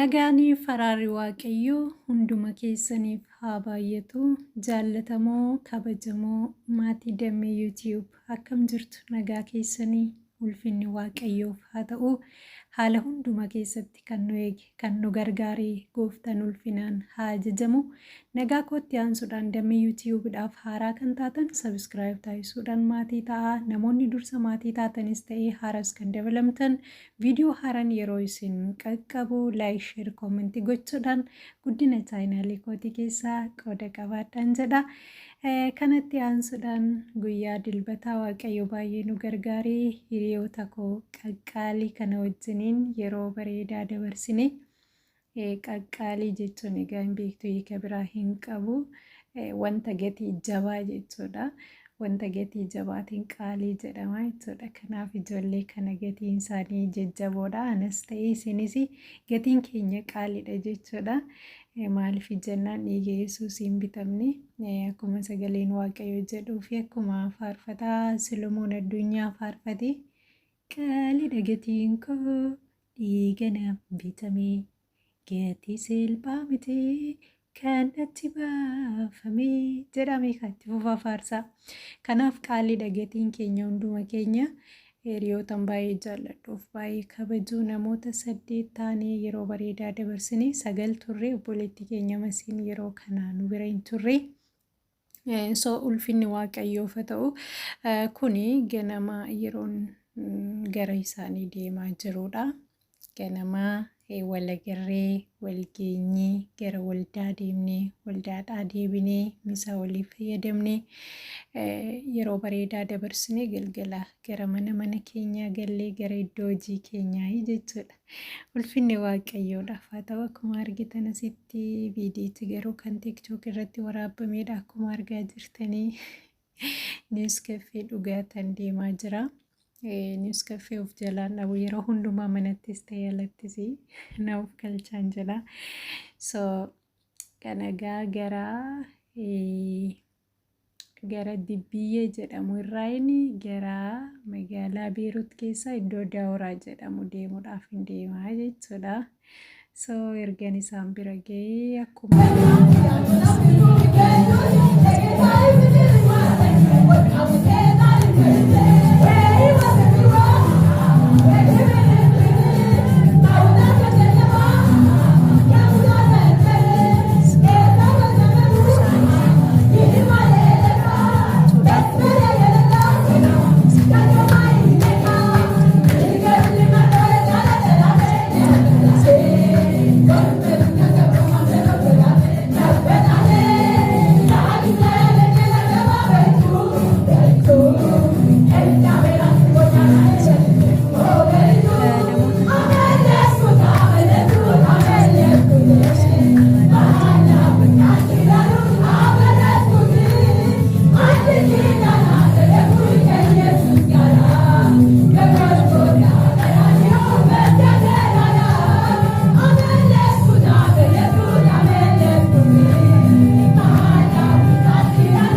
Nagaanii faraarri Waaqayyoo hunduma keessaniif haa baay'atu. Jaallatamoo kabajamoo maatii Dammee YouTube akkam jirtu nagaa keessanii ulfinni Waaqayyoof haa ta'u. Haala hunduma keessatti kan nu eege kan nu gargaare gooftaan ulfinaan haa ajajamu. Nagaa kootti aansuudhaan Dammee YouTube'dhaaf haaraa kan taatan subscribe taasisuudhaan maatii ta'aa. Namoonni dursa maatii taatanis ta'ee haaras kan dabalamtan Viidiyoo haaraan yeroo isin qaqqabu like, share, comment gochuudhaan guddina chaayinaalii kootii keessaa qooda qabaadhaan jedha. Kanatti aansuudhaan guyyaa dilbataa Waaqayyo baay'ee nu gargaaree hiriyoota koo qaqqaalii kana wajjiniin yeroo bareedaa dabarsine. Qaqqaalii jechuun egaa hin beektu hiika biraa hin qabu. Wanta gatii jabaa jechuudha. Wanta gatii jabaatiin qaalii jedhama jechuudha. Kanaaf ijoollee kana gatiin isaanii jajjaboodha. Anas ta'ee isinis gatiin keenya qaaliidha jechuudha. Maaliif jennaan dhiiga Yesuusiin bitamne akkuma sagaleen Waaqayyoo jedhuu fi akkuma faarfataa Solomoon Addunyaa faarfate qaaliidha gatiin koo Dhiiga naaf bitame gatii selphaa miti kan natti baafame jedhame kan itti fufaa faarsaa. Kanaaf qaaliidha gatiin keenya hunduma keenya hiriyootan baay'ee jaalladhuuf baay'ee kabajuu namoota 8 taanee yeroo bareedaa dabarsine 9 turre obboleetti keenya masiin yeroo kana nu bira hin turre. So ulfinni waaqayyoof haa ta'u. Kuni ganama yeroon gara isaanii deemaa jirudha. Ganama walagarree wal geenyee gara waldaa deemnee waldaadhaa deebinee misaa walii fayyadamnee yeroo bareedaa dabarsinee galgala gara mana mana keenyaa gallee gara iddoo hojii keenyaa jechuudha. Ulfinni waaqayyoodhaaf haa ta'u akkuma argitan asitti viidiyichi garuu kan tiktok irratti waraabbameedha akkuma argaa jirtanii niiskaffee dhugaatan deemaa jira. Niiskaffee of jalaan dhabu yeroo hundumaa manattis ta'e alattis na of galchaan jira. So kana gaa gara gara Dibbiyyee jedhamu irraayin gara magaalaa Beerut keessa iddoo Daawuraa jedhamu deemuudhaaf hin deemaa jechuudha. So ergan isaan bira ga'ee akkuma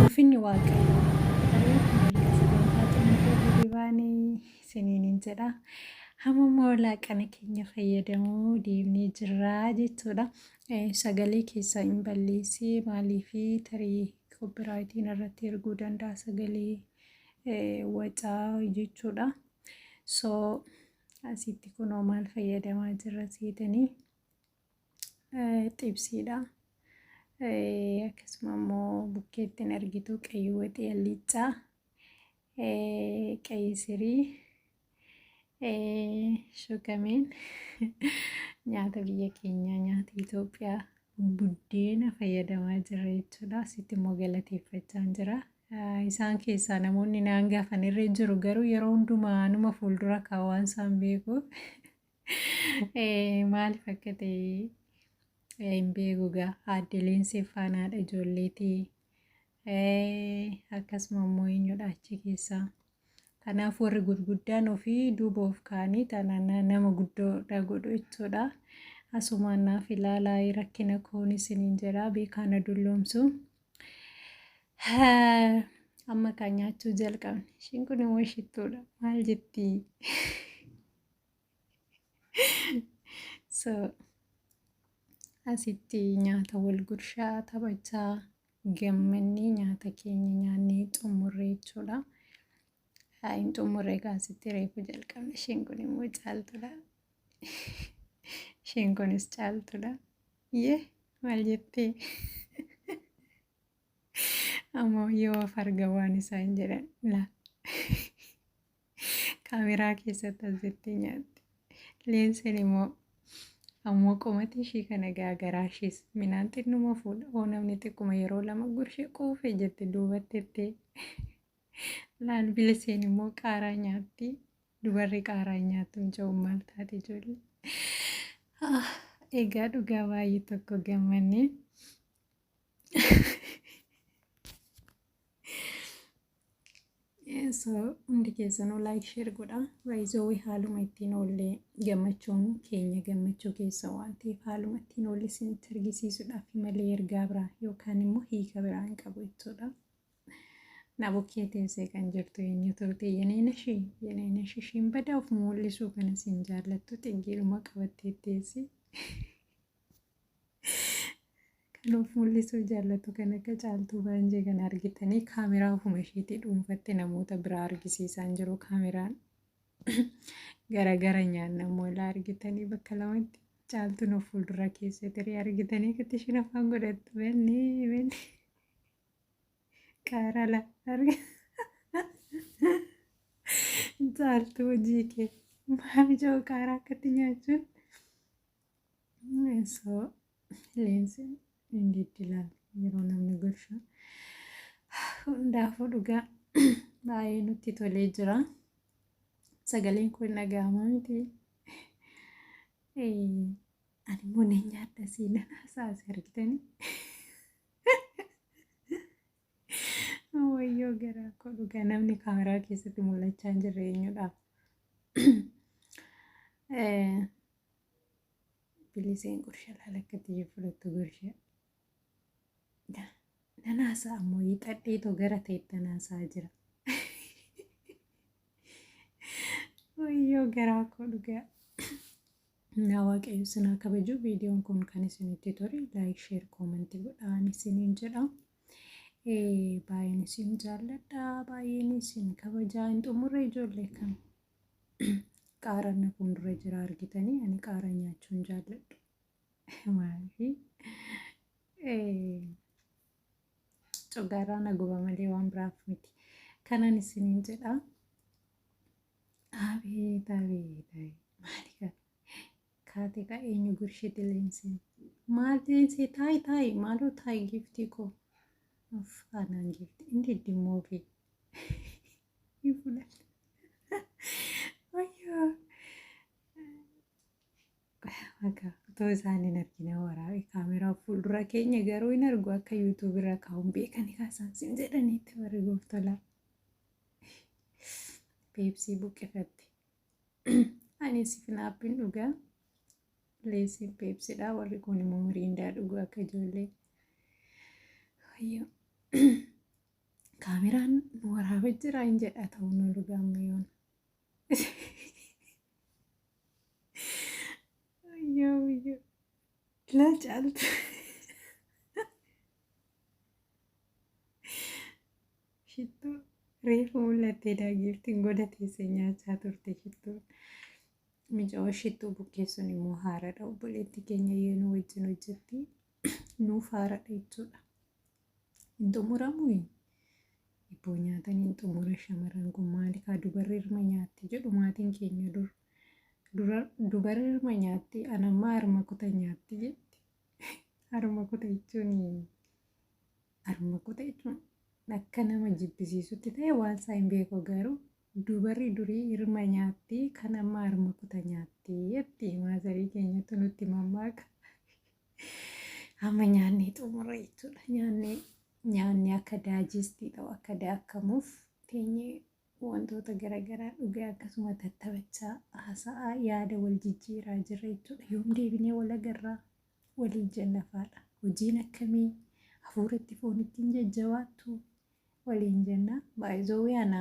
Ulfinni Waaqayyoo ta'ee erga sagantaa xumurree gadi baanee isiniin jedha. Hamma immoo laaqana keenya fayyadamuu deemnee jirra jechuudha. Sagalee keessaa hin balleessee maaliifi tarii koppiraayitiin irratti erguu danda'a sagalee wacaa jechuudha. So asitti kunoo maal fayyadamaa jirra seetanii xibsiidha. Akkasuma immoo bukkeettiin argitu qayyii waxii alliccaa, qayyii sirii, shukameen nyaata biyya keenyaa nyaata Itoophiyaa buddeena fayyadamaa jirra jechuudha. Asitti immoo galateeffachaa jira. Isaan keessaa namoonni naan gaafan irra jiru garuu yeroo hundumaa anuma fuuldura kaawwaan isaan beeku. Maaliif akka ta'e hin beeku gaa. Aadde Leensee faanaadha ijoolleetii. Akkasuma immoo eenyudha achi keessaa. Kanaaf warri gurguddaan ofii duuba of kaa'anii tanaan nama guddoodha godhu jechuudha. Asumaan naaf ilaalaa rakkina koon isiniin jedha beekaa na dulloomsu. Amma kan nyaachuu jalqabne. Ishiin kun immoo shittuudha. Maal jettii? So. Asitti nyaata wal gurshaa taphachaa gammannee nyaata keenya nyaannee xumurree jechuudha. Hin xumurree egaa asitti reefu jalqabne. Isheen kun immoo Caaltuudha. Isheen kunis Caaltuudha. Yee, maal jettee? Ammoo yoo of arga waan isaan jedhan laa. Kaameraa keessatti asitti nyaatti. Leensen immoo ammoo qomati ishii kana gaa garaa ishiis minaan xinnuma fuudha. Oo, namni xiqquma yeroo lama gurshee quufe jette duubatti ettee. Laal, Biliseen immoo qaaraa nyaatti. Dubarri qaaraa nyaattu hin maal taate ijoollee? Egaa dhugaa baay'ee tokko gammannee. So hundi keessanuu like, share godha. Baay'isoo haaluma ittiin oollee, gammachuun keenya gammachuu keessa waan ta'eef, haaluma ittiin oolle isinitti argisiisuudhaaf malee ergaa biraa yookaan immoo hiika biraa hin qabu jechuudha. Na bukkee teessee kan jirtu eenyu turte? Yeneenashi, Yeneenashi ishiin badaa of mul'isuu kana isin jaallattu xiggiidhuma qabattee teessi. Kan of mul'isuu jaallatu kan akka Caaltuu Baanjee kana argitanii, kaameraa ofuma isheetii dhuunfatte namoota biraa argisiisaa hin jiru. Kaameraan garagara nyaanna immoo ilaa argitanii, bakka lamatti Caaltuun of fuuldura keessa tiree argitanii, akkatti isheen afaan godhattu, bennee bennee qaarala arga. Caaltuu, hojii kee maal jiru qaaraa akkatti nyaachuun? So leensi indiitti ilaala yeroo namni gorshu. Hundaafuu dhugaa baay'ee nutti tolee jira. Sagaleen kun dhaga'amaa miti. Ani immoo nan nyaadha, siin nan hasaase argitanii. Wayyoo garaa koo, dhugaa namni kaameraa keessatti mul'achaa hin jirre eenyudha? Biliseen gursha laala, akka xiyya fudhattu gursha. Nan haasa'a ammoo hiixadheetoo gara ta'etti nan haasa'aa jira. Wayyoo garaa koo, dhugaa. Naa Waaqayyo sinaa kabaju. Viidiyoon kun kan isinitti tole like, share, comment godhaan isiniin jedha. Baay'een isin jaalladha. Baay'een isin kabajaa. Hin xumurre ijoollee, kan qaaraan na fuuldura jira argitanii, ani qaara nyaachuu hin jaalladhu. Maaliif? Coggaarraa na guba malee waan biraaf miti. Kanan isiniin jedha. Abeet abeet abeet, maali kana? Kaate ka eenyu gurshiti Leensiin? Maal Leensee, taayi taayi, maaloo taayi, giiftii koo. Uff, anaan giiftii inni iddimmoo fi hin fudhadha. Wayyoo. Maqaa otoo isaan hin argina waraabee kaameraa fuuldura keenya garuu hin argu, akka YouTube irra kaa'uun beekanii kaasaan sin jedhaniitti warri gooftolaa. Peepsii buqqifatte. Ani sifinaappiin dhugaa. Leesiin peepsiidha. Warri kun immoo miriindaa dhugu akka ijoollee. Wayyoo. Kaameraan nu waraabee jira hin jedha ta'uu nu dhugaa ammayyoon. Wayyoo wayyoo. Ilaal Caaltu. Shittuu reefu mul'attee daagiiftiin goda teessee nyaachaa turte shittuu. Micoo shittuu bukkeessuun immoo haaradha. Obboleetti keenya yeenuu wajjin hojjetti. Nuuf haaradha jechuudha. Hin xumuramu. Ibboo nyaatan hin xumura shamarran kun, maali kaa, dubarri irma nyaatti jedhu maatiin keenya dur. Dubarri irma nyaatti, anammaa harma kuta nyaatti jetti. Harma kuta jechuun, harma kuta jechuun akka nama jibbisiisutti ta'e waan isaa hin beeku, garuu dubarri durii irma nyaatti, kan amma harma kuta nyaatti jetti maazarii keenyatu nutti mammaaka. Amma nyaannee xumurre jechuudha. Nyaannee nyaanni akka daajestii ta'u, akka daakamuuf teenyee wantoota garaagaraa dhugee, akkasuma tattaphachaa, haasa'aa, yaada wal jijjiiraa jirra jechuudha. Yoom deebinee wal agarraa waliin jenna faadha. Hojiin akkamii, hafuuratti foonitti hin jajjabaattu waliin jenna. Baay'isoo ana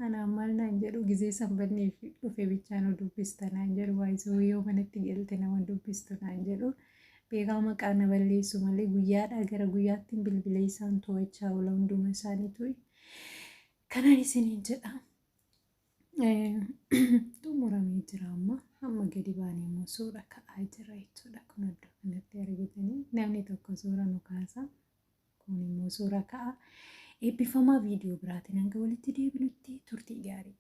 anaan maal naan jedhu, gizee sanbanni dhufe bichaa nu dubbista naan jedhu. Baay'isoo yoo manatti galte nama dubbistu naan jedhu. Beekaa maqaa na balleessu malee guyyaadhaa gara guyyaatti bilbilee isaan to'achaa oola hunduma isaaniitu. Kanaan isiniin jedha. Xumuramee jira amma. Amma gadi baanee immoo suura ka'aa jira jechuudha. Kun iddoo kanatti argitanii namni tokko suura nu kaasa. Kun immoo suura ka'a. Eebbifamaa viidiyoo biraatiin hanga walitti deebinutti turtii gaarii.